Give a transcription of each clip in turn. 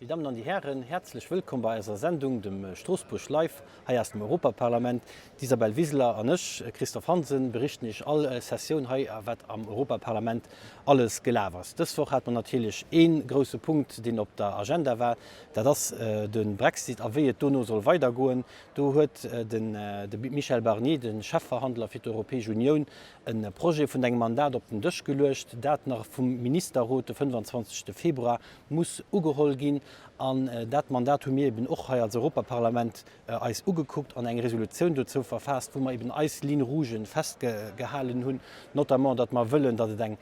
Déi Dammen an déi Hären, häerzlech wëllkomm bei eiser Sendung, dem Stroossbuerg Live, hei aus dem Europaparlament. D'Isabel Wiseler an ech, Christophe Hansen, berichten Iech all Sessioun hei, wat am Europaparlament alles gelaf ass. Dës Woch hat mer natierlech ee grousse Punkt, deen op der Agenda war, dat ass de Brexit a wéi et dono soll weidergoen. Do huet de Michel Barnier, de Chefverhandler fir d'Europäesch Unioun, e Projet vun engem Mandat op den Dësch geluecht, dat nach vum Ministerrot de 25 Februar muss ugeholl ginn. An dat Mandat hu mir eben och hei als Europaparlament eis ugekuckt an eng Resolutioun dozou verfaasst, wou mer eben eis Lignes rouges festgehalen hunn, notamment datt mer wëllen, datt et eng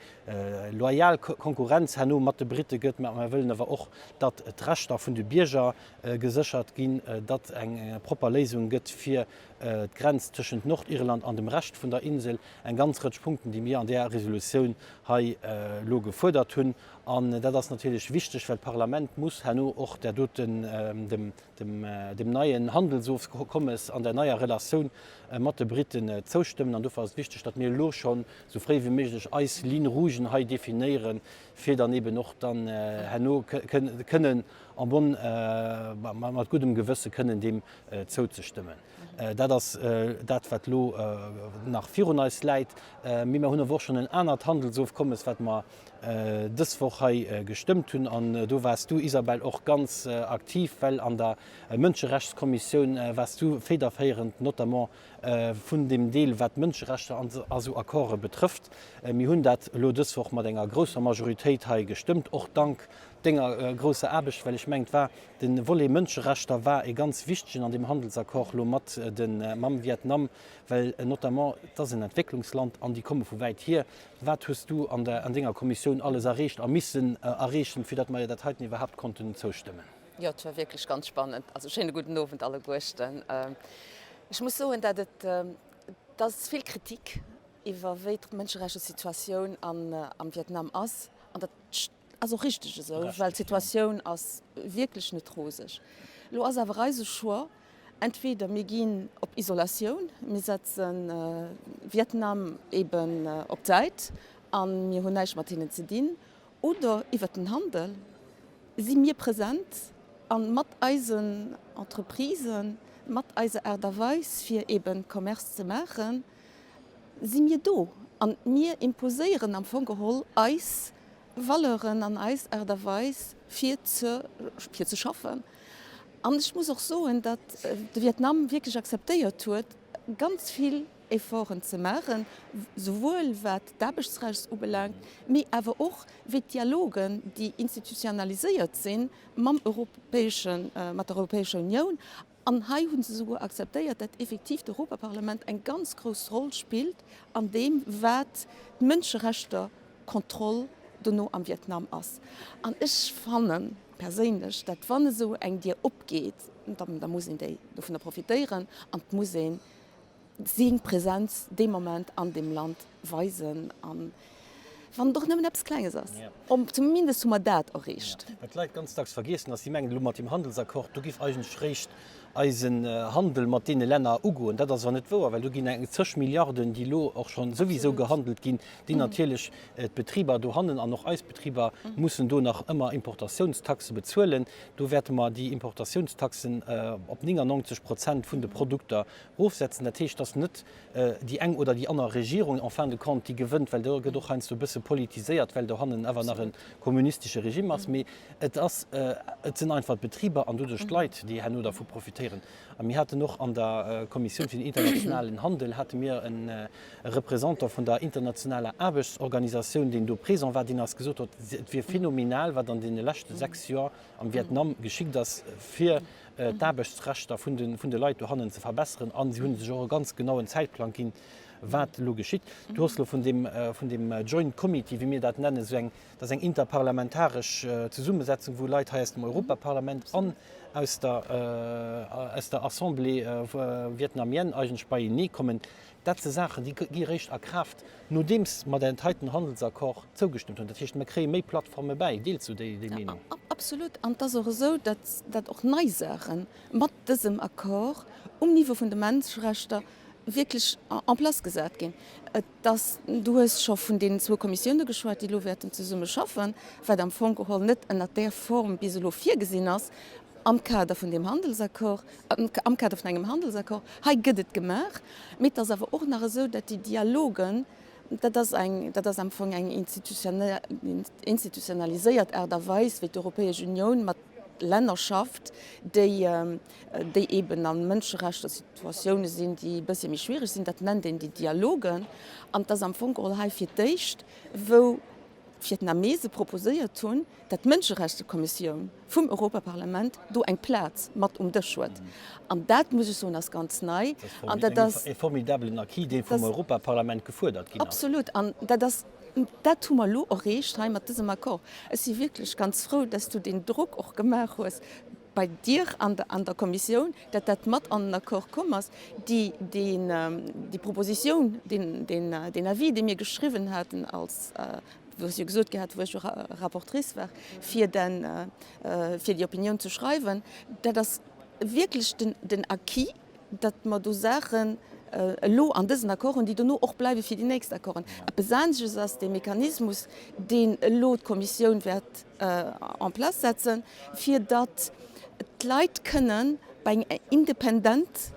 loyal Konkurrenz herno mat de Brite gëtt, mä mer wëllen awer och, datt d'Rechter vun de Bierger geséchert ginn, datt eng propper Léisung gëtt fir d'Grenz tëschent Nordirland an dem Rescht vun der Insel. Eng ganz Rëtsch Punkten, déi mir an där Resolutioun hei elo gefuerdert hunn. An dat ass natierlech wichteg, well d'Parlament muss herno och där doten, dem, dem neien Handelsofkommes an der neier Relatioun mat de Briten zoustëmmen. An dofir ass et wichteg, datt mir elo schonn esou fréi wéi méiglech eis Lignes rougen hei definéieren, fir dann eben och dann herno kënnen en bonne, mat guddem Gewësse kënnen deem zouzestëmmen. Dat ass dat, wat elo nach virun eis läit. Mee mer hunn awer och schonn en anert Handelsofkommes, wat mer dës Woch hei gestëmmt hunn. An do waars du, Isabel, och ganz aktiv, well an der Mënscherechtskommissioun waars du federféierend, notamment vun deem Deel, wat d'Mënscherechter an esou Accorde betrëfft. Mir hunn dat elo dës Woch mat enger grousser Majoritéit hei gestëmmt, och dank denger grousser Aarbecht, well ech mengen, et war de Volet Mënscherechter war e ganz wichtegen an deem Handelsaccord elo mat de mam Vietnam, well notamment, et ass en Entwécklungsland an déi komme vu wäit hier. Wat hues du an der an denger Kommissioun alles erreecht a missen erreechen, fir datt mer dat heiten iwwerhaapt konnten zoustëmmen? Jo, et war wierklech ganz spannend. Also schéine gudden Owend alleguerten. Ech muss soen, dat et, et ass vill Kritik iwwer wéi d'Mënscherechtssituatioun am Vietnam ass. An dat ass och richteg esou, well d'Situatioun ass wierklech net roseg. Elo ass awer eise Choix, entweder mir ginn op Isolatioun, mir setze Vietnam eben op d'Säit a mir hunn näischt mat hinnen ze dinn, oder iwwert den Handel si mir present a mat eisen Entreprisen, mat eiser Aart a Weis fir eben Commerce ze maachen, si mir do an mir imposéieren am Fong geholl eis Valeuren an eis Aart a Weis fir ze fir ze schaffen. An ech muss och soen, datt de Vietnam wierklech akzeptéiert huet, ganz vill Efforten ze maachen, souwuel wat d'Aarbechtsrechts ubelaangt, mee awer och wéi d'Dialogen, déi institutionaliséiert sinn mam europäeschen, mat der Europäescher Unioun. An hei hu se souguer akzeptéiert, dat effektiv d'Europaparlament eng ganz grouss Roll spillt an deem, wat d'Mënscherechter-Kontroll dono am Vietnam ass. An ech fanne perséinlech, dat wann esou eng Dier opgeet, da muss een déi dovunner profitéieren an et muss ee seng Präsenz dee Moment an deem Land weisen, an wann et och nëmmen eppes Klenges ass. Zumindest hu mer dat erreecht. Wat d'Leit ganz dacks vergiessen, ass, si mengen elo mat deem Handelsaccord, do giff eigentlech réischt eisen Handel mat deene Länner ugoen. Dat ass awer net wouer, well do ginn eng zeg Milliarden, déi elo och scho souwisou gehandelt ginn, déi natierlech d'Betriber dohannen an och eis Betriber mussen do nach ëmmer Importatiounstaxe bezuelen. Do wäerte mer déi Importatiounstaxen op 99 Prozent vun de Produkter Rofsetzen. Dat heescht, dass net déi eng oder déi aner Regierung en fin de compte déi gewënnt, well do gëtt och heiansdo e bësse politiséiert, well dohannen awer nach e kommunistesche Regime ass, mee et ass, et sinn einfach d'Betriber an doduerch d'Leit, déi herno dervu profitéieren. A mir haten och an der Kommissioun fir den internationalen Handel hate mir e Représentant vun der internationaler Aarbechtsorganisatioun, deen do présent war, deen eis gesot huet, et wier phänomenal, wat an deene leschte 6 Joer am Vietnam geschickt ass, fir d'Aarbechtsrechter vun de Leit dohannen ze verbesseren. A si hu sech och e ganz genauen Zäitplang ginn, wat elo geschitt. Du hues elo vun deem Joint Committee, wéi mir dat nennen, esou eng, dat ass eng interparlamentaresch Zesummesetzung, wou Leit hei aus dem Europaparlament an aus der, aus der Assemblée vietnamienne eigentlech beienee kommen. Dat si Saachen, déi gi eréischt a Kraaft, nodeems mer dat heiten Handelsaccord zougestëmmt hunn. Dat heescht, mer kréie méi Plattforme bäi. Deels du déi Meenung? Absolut. An et ass och esou, datt dat och nei Saache mat dësem Accord um Niveau vun de Menscherechter. wierklech en place gesat ginn. Et ass, du hues scho vun deenen zwou Kommissioune geschwat, déi elo wäerten zesumme schaffen, wat am Fong geholl net ënnert där Form bis elo virgesinn ass am Kader vun deem Handelsaccord, am Kader vun engem Handelsaccord. Hei gëtt et gemaach, mee et ass awer och nach esou, datt déi Dialogen, dat ass eng, dat ass am Fong eng institutionaliséiert Aart a Weis, wéi d'Europäesch Unioun mat Länner schafft, déi, déi eeben a Mënscherechtersituatioune sinn, déi e bëssche méi schwiereg sinn. Dat nennt een déi Dialogen. An et ass am Fong geholl hei fir d'éischt, wou d'Vietnamese proposéiert hunn, dat d'Mënscherechtekommissioun vum Europaparlament do eng Plaz mat um Dësch huet. An dat, muss ech soen, ass ganz nei. An dat ass. E formidabelen Acquis, dee vum Europaparlament gefuerdert ginn ass. Absolut. An dat ass, dat hu mer elo erreecht hei mat dësem Accord. Ech si wierklech ganz frou, dass du deen Drock och gemaach hues bei dir an der, an der Kommissioun, dat dat mat an den Accord komm ass. Déi, deen, déi Propositioun, deen, deen, deen Avis, dee mir geschriwwen haten als, wou ech jo gesot gehat, wou ech jo Rapportrice war, fir den, fir déi Opinioun ze schreiwen, dat ass wierklech den, den Acquis, datt mer do Saachen elo an dësen Accord hunn, déi dono och bleiwe fir déi nächst Accorden. Eppes anesches ass dee Mechanismus, deen elo d'Kommissioun wäert en place setzen, fir datt d'Leit kënnen bei eng independent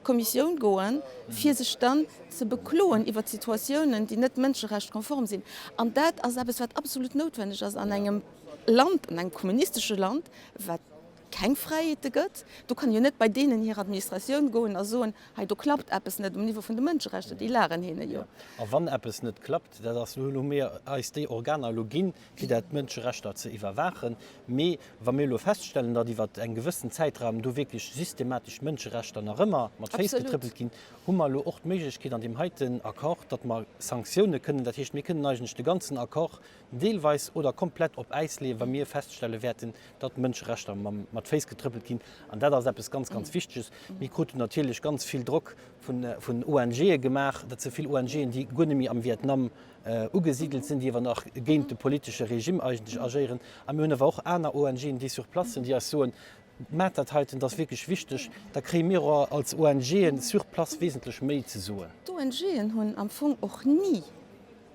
Kommissioun goen, fir sech dann ze bekloen iwwert Situatiounen, déi net mënscherechtkonform sinn. An dat ass eppes, wat absolut noutwenneg ass an engem Land, an engem kommunistesche Land, wat keng Fräiheete gëtt. Do kann ee jo net bei deenen hir Administratioun goen a soen, hei do klappt eppes net um Niveau vun de Mënscherechter. Déi laachen hinne jo. A wann eppes net klappt, dat ass, elo hu mir eis déi Organer elo ginn, fir dat d'Mënscherechter ze iwwerwaachen. Mee wa mir elo feststellen, datt iwwer eng gewëssen Zäitraum do wierklech systematesch d'Mënscherechter nach ëmmer mat Féiss getrëppelt ginn, hu mer elo och d'Méiglechkeet an deem heiten Accord, datt mer Sanktioune kënnen, dat heescht, mir kënnen eigentlech de ganzen Accord deelweis oder komplett op Äis leeën, wa mir feststelle wäerten, datt d'Mënscherechter mat Féiss getrëppelt ginn. An dat ass eppes ganz, ganz Wichteges. Mir kruten natierlech ganz vill Drock vun ONGe gemaach. Dat si vill ONGen, déi guer net méi am Vietnam ugesidelt sinn, déi awer nach géint de politesche Regime eigentlech agéieren. A mir hunn awer och aner ONGen, déi sur place sinn, déi eis soen, Maacht dat heiten, dat ass wierklech wichteg, da kréie mir och als ONGen sur place wesentlech méi ze soen. D'ONGen hunn am Fong och ni,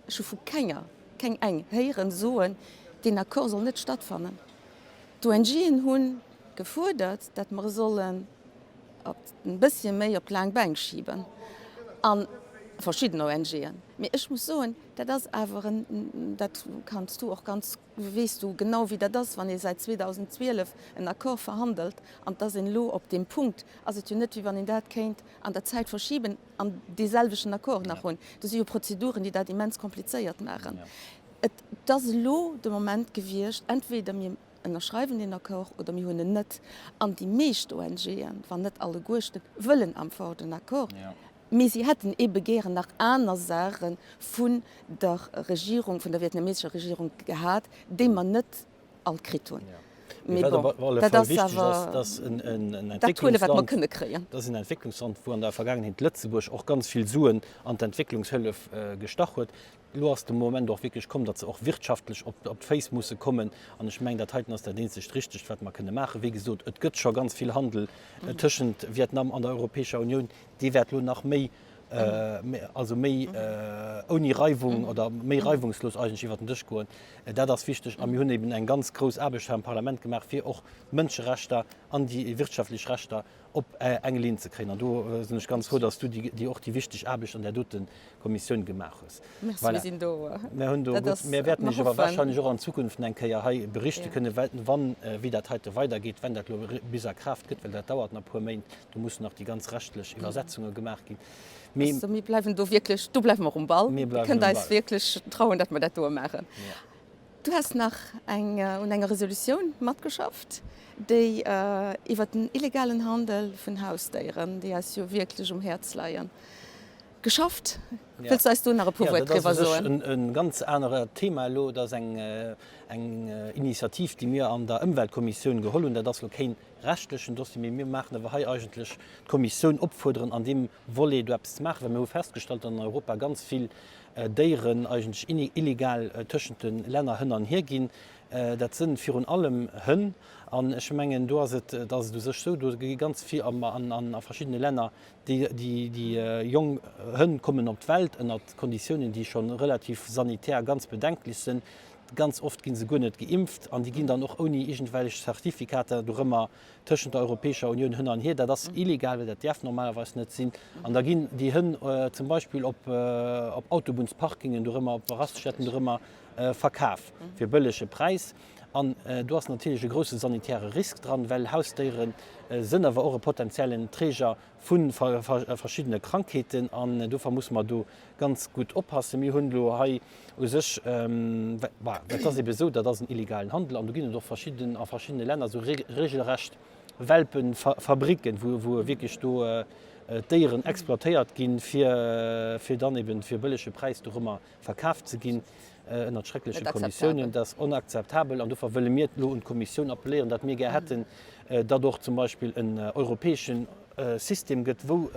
ech hu vu kenger, keng eng héieren soen, deen Accord soll net stattfannen. D'ONGen hu gefuerdert, datt mer e sollen e bëssche méi op d'laang Bänk schiben, a verschidden ONGen. Mee ech muss soen, dat ass awer en, dat kanns du och ganz Weess du genau wéi dat ass, wann ee säit 2012 en Accord verhandelt an et ass een elo op deem Punkt, ass et jo net wéi wann een dat kéint an der Zäit verschiben an deeselwechten Accord nach hunn. Do si jo Prozeduren, déi dat immens komplizéiert maachen. Et ass elo de Moment gewiescht, entweder mir ënnerschreiwen deen Accord oder mir hunn en net. An déi meescht ONGen, wann net alleguerten, wëllen am Fong den Accord. Mee si hätten ebe gären nach aner Saache vun der Regierung, vun der vietnamesescher Regierung gehat, déi mer net all kritt hunn. Mee bon, dat ass awer dat huele wat mer kënne kréien. Dat ass en Entwécklungsland, wou an der Vergaangenheet Lëtzebuerg och ganz vill Suen an d'Entwécklungshëllef gestach huet. Elo ass de Moment och wierklech komm, datt se och wirtschaftlech op d'Féiss musse kommen. An ech mengen, dat heiten ass dat eenzegt Richtegt, wat mer kënne maachen. Wéi gesot, et gëtt scho ganz vill Handel tëschent Vietnam an der Europäescher Unioun. Dee wäert elo nach méi, also méi ouni Reiwung oder méi reiwungslos eigentlech iwwert den Dësch goen. Dat ass wichteg. A mir hunn eben eng ganz grouss Aarbecht hei am Parlament gemaach, fir och d'Mënscherechter an déi wirtschaftlech Rechter op eng Linn ze kréien. An do sinn ech ganz frou, dass du déi och déi wichteg Aarbecht an där dote Kommissioun gemaach hues. Merci, mir sinn do. Mir hunn do gutt, mir wäerten lech awer wahrscheinlech och an Zukunft eng Kéier hei berichte kënnen, wann, wéi dat heite weidergeet, wenn dat elo bis a Kraaft gëtt, well dat dauert nach e puer Méint, do mussen nach déi ganz rechtlech Iwwersetzunge gemaach ginn. Mee. Also mir bleiwen do wierklech, do bleiwe mer um Ball. Dir kënnt eis wierklech trauen, datt mer dat doe maachen. Du has nach eng un enger Resolutioun matgeschafft, déi iwwert den illegalen Handel vun Hausdéieren, déi eis jo wierklech um Häerz leien, geschafft. Wëlls du eis do nach e puer Wuert driwwer soen? Jo, dat ass u sech e ganz anere Thema elo. Dat ass eng Initiativ, déi mir an der Ëmweltkommissioun geholl hunn. Dat ass elo keen rechtlechen Dossier, mee mir maachen awer hei eigentlech d'Kommissioun opfuerderen, an deem Volet do eppes ze maachen, well mir hu festgestallt, datt an Europa ganz vill Déieren eigentlech illegal tëschent de Länner hënn an hier ginn. Dat sënn virun allem Hënn. An ech mengen, do ass et, et ass et u sech esou, do gi ganz vill a verschiddene Länner déi jonk Hënn kommen op d'Welt ënnert Konditiounen, déi scho relativ sanitär ganz bedenklech sënn. Ganz oft gi se guer net geimpft an déi ginn dann och ouni iergendwellech Zertifikater dorëmmer tëschent der Europäescher Unioun hënn an hier. Dat ass illegal, well dat däerf normalerweis net sinn. An da ginn déi Hënn zum Beispill op Autobunnsparkingen dorëmmer, op Raststätten dorëmmer verkaf fir bëllege Präis. An do ass natierlech e grousse sanitäre Risk dran, well Hausdéiere sënn awer och e potenziellen Träger vu verschiddene Krankheeten. An dofir musse mer do ganz gutt oppassen. Mir hunn elo hei u sech, bah, dat ass ebe esou, dat ass en illegalen Handel an do ginn et och verschidden, a verschiddene Länner esou regelrecht Welpefabricken, wou, wou wierklech do d'Déieren exploitéiert ginn, fir, fir dann eben fir e bëllege Präis dorëmmer verkaf ze ginn ënnert schreckleche Konditiounen. Dat ass onakzeptabel an dofir wëlle mir elo un d'Kommissioun appelléieren, datt mir gär hätten, datt och zum Beispill en europäesche System gëtt, wou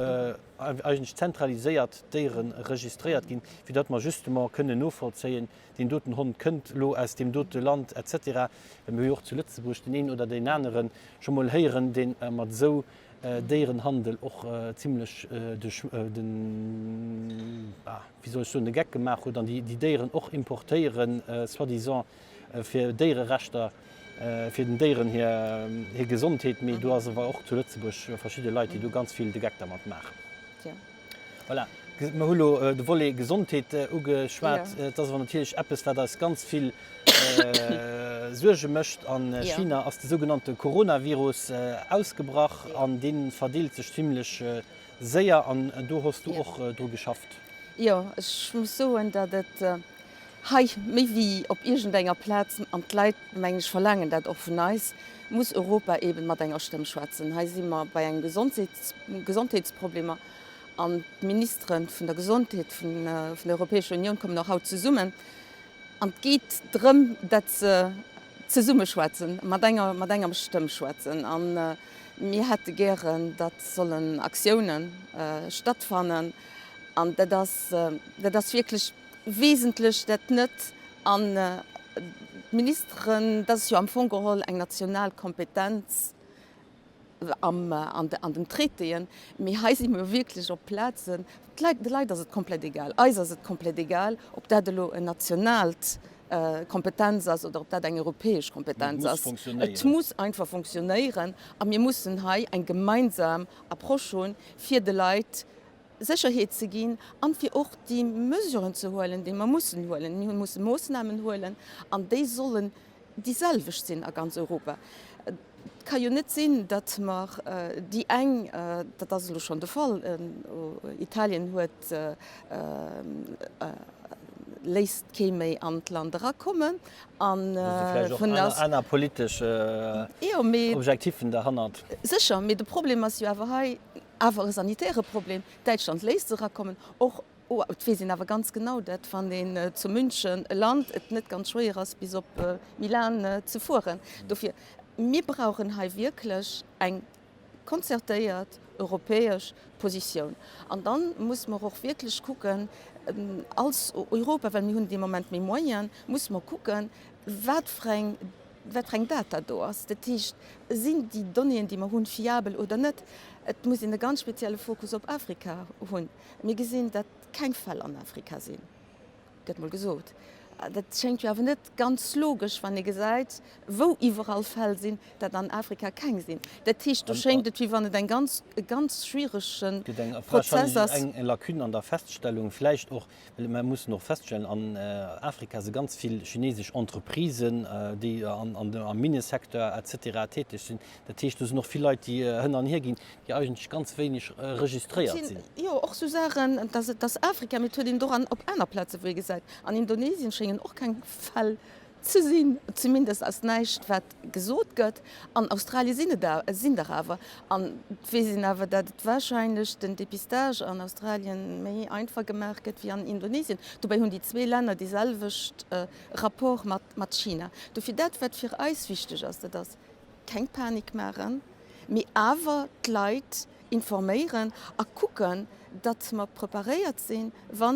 eigentlech zentraliséiert d'Déiere registréiert ginn, fir datt mer justement kënnen novollzéien, deen doten Hond kënnt elo aus deem dote Land et cetera. Well mir hu jo och zu Lëtzebuerg deen een oder deen anere scho mol héieren, dee mat esou Déierenhandel och zimlech de, den, wéi soll ech soen, de Geck gemaach huet an déi Déieren och importéieren, soi-disant fir Déiererechter, fir den Déieren hir Gesondheet, mee do ass awer och zu Lëtzebuerg verschidde Leit, déi do ganz vill de Geck dermat maachen. Voilà, mer hu lo de Volet Gesondheet ugeschwat. Et ass awer natierlech eppes, wat eis ganz vill Suerge mécht. A China ass de sougenannte Coronavirus ausgebrach an dee verdeelt sech zimmlech séier. An do hues du och dru geschafft. Jo, ech muss soen, datt et Hei, méi wéi op iergendenger Plaz, an d'Leit, mengen ech, verlaangen dat och vun eis, muss Europa eeben mat enger Stëmm schwätzen. Hei si mer bei engem Gesondheetsproblemer an d'Ministere vun der Gesondheet vun der Europäescher Unioun kommen och haut zesummen an et geet drëm, dat se zesumme schwätzen, mat enger, mat enger Stëmm schwätzen. A mir hätte gären, datt sollen Aktiounen stattfannen an dat ass, dat ass wierklech, Wesentlech dat net. An d'Ministeren, dat ass jo am Fong geholl eng national Kompetenz an den Traitéen, mee hei si mer wierklech op Plazen, d'Leit, de Leit ass et komplett egal, eis ass et komplett egal, ob dat elo en nationaalt Kompetenz ass oder ob dat eng europäesch Kompetenz ass. Et muss einfach funktionéieren a mir mussen hei eng gemeinsam Approche hunn, fir de Leit Sécherheet ze ginn an fir och déi Mesuren ze huelen, déi mer mussen huelen. Mir musse Moossnamen huelen an déi sollen déi selwecht sinn a ganz Europa. Et ka jo net sinn, datt mer déi eng, dat ass elo schonn de Fall, Italien huet, léisst kee méi an d'Land erakommen an Do si vläicht och aner politesch Objektiffen derhannert. Sécher, mee de Problem ass jo awer hei, Awer e sanitäre Problem. Däitschland léisst se erakommen. Och, oh, et weess een awer ganz genau, dat wann een zu München lant, et net ganz schwéier ass bis op Milan ze fueren. Dofir, mir brauchen hei wierklech eng konzertéiert europäesch Positioun. An da muss mer och wierklech kucken als Europa, well mir hunn dee Moment méi Moyen, muss mer kucken, wat fir eng, wat fir eng Data do ass. Dat heescht, sinn déi Donnéeën, déi mer hunn, fiabel oder net? Et muss een e ganz spezielle Fokus op Afrika hunn. Mir gesinn, datt keng Fäll an Afrika sinn, gëtt mol gesot. Dat schéngt jo awer net ganz logesch, wann ee gesäit, wou iwwerall Fäll sinn, datt an Afrika keng sinn. Dat heescht, do schéngt et, wéi wann et eng ganz, e ganz schwierege Prozess ass. Eng Lacune an der Feststellung, vläicht och Well mer mussen och feststellen, an Afrika si ganz vill chinesesch Entreprisen, déi am Minnesecteur et cetera täteg sinn. Dat heescht, do sinn och vill Leit, déi hënn an hier ginn, déi eigentlech ganz wéineg registréiert sinn. Jo, och esou Saachen, dass et ass Afrika, mee et huet een et och an op aner Plaze wou ee gesäit, an Indonesien schéngen och keng Fäll. ze sinn, zumindest ass näischt wat gesot gëtt. An Australie sinn et sinn der awer. An et weess een awer, datt et wahrscheinlech den Dépistage an Australien méi einfach gemaach gëtt wéi an Indonesien. Dobäi hunn déi zwee Länner dee selwecht Rapport mat China. Dofir dat wat fir eis wichteg ass, dat ass keng Panik maachen, mee awer d'Leit informéieren a kucken, datt mer preparéiert sinn, wa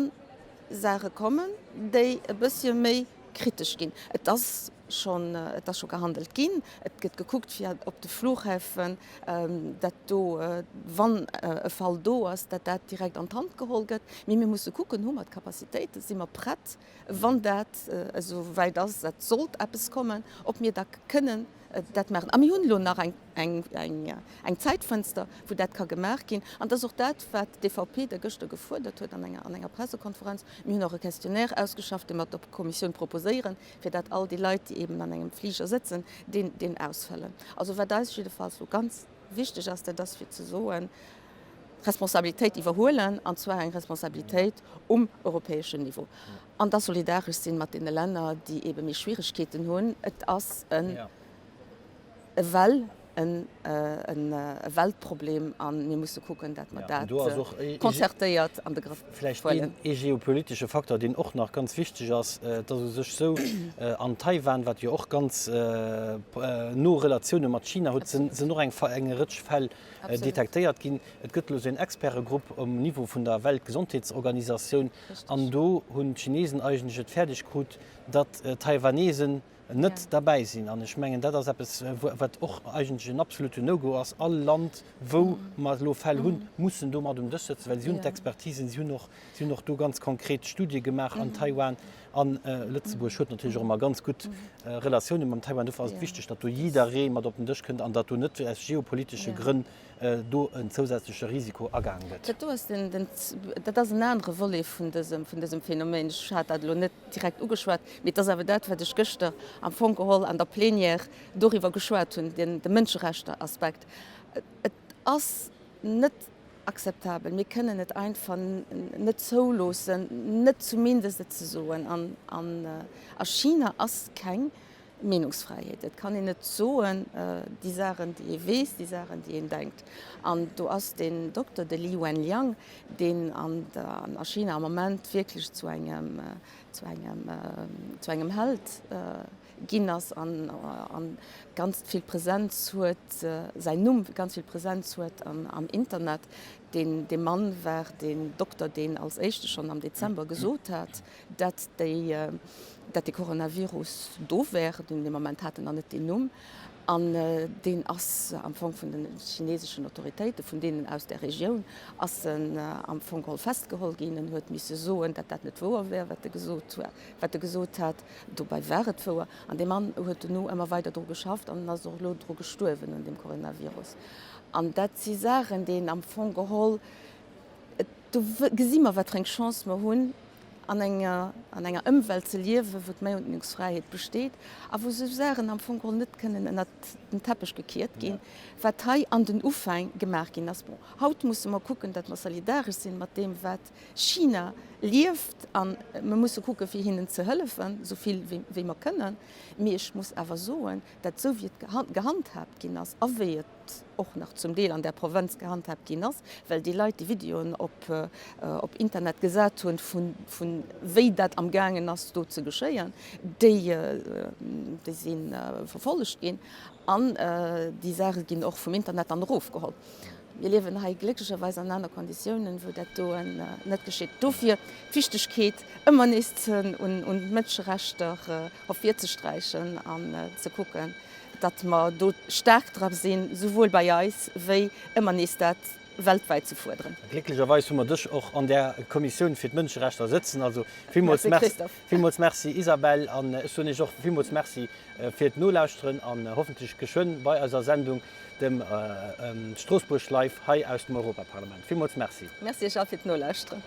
Saache kommen, déi e bëssche méi kritesch ginn. Et ass schonn, et ass scho gehandelt ginn. Et gëtt gekuckt, fir op de Flughäfen, datt do, wann e Fall do ass, datt dat direkt an d'Hand geholl gëtt. Mee mir musse kucken, hu mer d'Capacitéiten, si mer prett, wann dat esou wäit ass, dat sollt eppes kommen, ob mir da kënnen dat maachen. A mir hunn elo nach eng, eng, eng Zäitfënster, wou dat ka gemaach ginn. An dat ass och dat, wat d'EVP da gëschter gefuerdert huet an enger, an enger Pressekonferenz. Mir hunn och e Questionnaire ausgeschafft, dee mer der Kommissioun proposéieren, fir dat all déi Leit, déi eeben an engem Fliger sëtzen, deen, deen ausfëllen. Also wat eis jiddefalls elo ganz wichteg ass, dat ass fir ze soen, Responsabilitéit iwwerhuelen, an zwar eng Responsabilitéit um europäeschen Niveau, an da solidaresch sinn mat deene Länner, déi eebe méi Schwieregkeeten hunn. Et ass e well e Weltproblem a mir musse kucken, datt mer dat konzertéiert an de Grëff huelen. Vläicht ee geopolitesche Facteur, deen och nach ganz wichteg ass, et ass u sech esou, an Taiwan, wat jo och ganz no Relatioune mat China huet, sinn och eng Rëtsch Fäll detektéiert ginn. Et gëtt elo esou een Expertegrupp um Niveau vun der Weltgesondheetsorganisatioun an do hunn d'Chinesen eigentlech et fäerdeg krut, datt d'Taiwanesen net derbäi sinn. An ech mengen, dat ass eppes, wat och eigentlech en absoluten No-Go ass. All Land, wou mer elo Fäll hunn, mussen do mat um Dësch sëtzen, well si hunn d'Expertisen, si hunn och, si hunn och do ganz konkret Studie gemaach an Taiwan. An Lëtzebuerg huet natierlech och ëmmer ganz gutt Relatioune mam Taiwan. Dofir ass et wichteg, datt do jidderee mat op den Dësch kënnt an datt do net aus geopolitesche Grënn do en zousätzleche Risiko agaang gëtt. Dat do ass den, den, dat ass en anere Volet vun dësem, vun dësem Phänomen. Ech hat dat elo net direkt ugeschwat, mee et ass awer dat, wat ech gëschter am Fong geholl an der Plénière doriwwer geschwat hunn, den, de Mënscherechteraspekt. Et ass net akzeptabel. Mir kënnen et einfach net zouloossen, net zumindest et ze soen. An, an a China ass keng Meenungsfräiheet. Et kann een net soen, déi Saachen, déi ee weess, déi Saachen, déi een denkt. An do ass deen Dokter, de Li Wenliang, deen an a China am Moment wierklech zu engem, zu engem, zu engem Held ginn ass an ganz vill Presenz huet, säin Numm ganz vill Presenz huet am Internet. Deen, dee Mann war deen Dokter, deen als éischte schonn am Dezember gesot hat, dat déi, dat de Coronavirus do wär, deen Moment hat en nach net deen Numm, an deen ass am Fong vun de chineseschen Autoritéiten, vun deenen aus där Regioun, ass en am Fong geholl festgeholl ginn. En huet misse soen, dat dat net wouer wär, wat e gesot, wat e gesot hat. Dobäi war et wouer. An dee Mann huet dono ëmmer weider dru geschafft an en ass och elo dru gestuerwen un deem Coronavirus. An dat si Saachen, déi een am Fong geholl, do gesi mer, wat fir eng Chance mer hunn, an enger, an enger Ëmwelt ze liewen, wou d'Meenungsfräiheet besteet a wou esou Saachen am Fong geholl net kënnen ënnert den Teppech gekiert ginn, wat hei an den Ufäng gemaach ginn ass. Bon, haut musse mer kucken, datt mer solidaresch sinn mat deem, wat China lieft a mer musse kucken, fir hinnen ze hëllefen, esou vill wéi mer kënnen. Mee ech muss awer soen, datt esou wéi et gehandhaabt ginn ass a wéi et, och nach zum Deel an där Provënz gehandhaabt ginn ass, well déi Leit déi Videoen op op Internet gesat hunn, vu vu wéi dat am gaangen ass do ze geschéien, déi déi si verfollegt ginn an déi Saache ginn och vum Internet dann erofgeholl. Mir liewen hei glécklecherweis an aner Konditiounen, wou dat do net geschitt. Dofir d'Wichtegkeet ëmmer nees ze un un d'Mënscherechter ervirzesträichen an ze kucken, datt mer do staark dra sinn, souwuel bei eis wéi ëmmer nees dat weltwäit ze fuerderen. Glécklecherweis hu mer dech och an där Kommissioun fir d'Mënscherechter sëtzen. Also villmools Merci, villmools Merci Isabelle. An ech soen Iech och villmools Merci fir d'Nolauschteren an hoffentlech geschwënn bei eiser Sendung, dem Stroossbuerg Live hei aus dem Europaparlament. Villmools Merci. Merci Iech all fir d'Nolauschteren.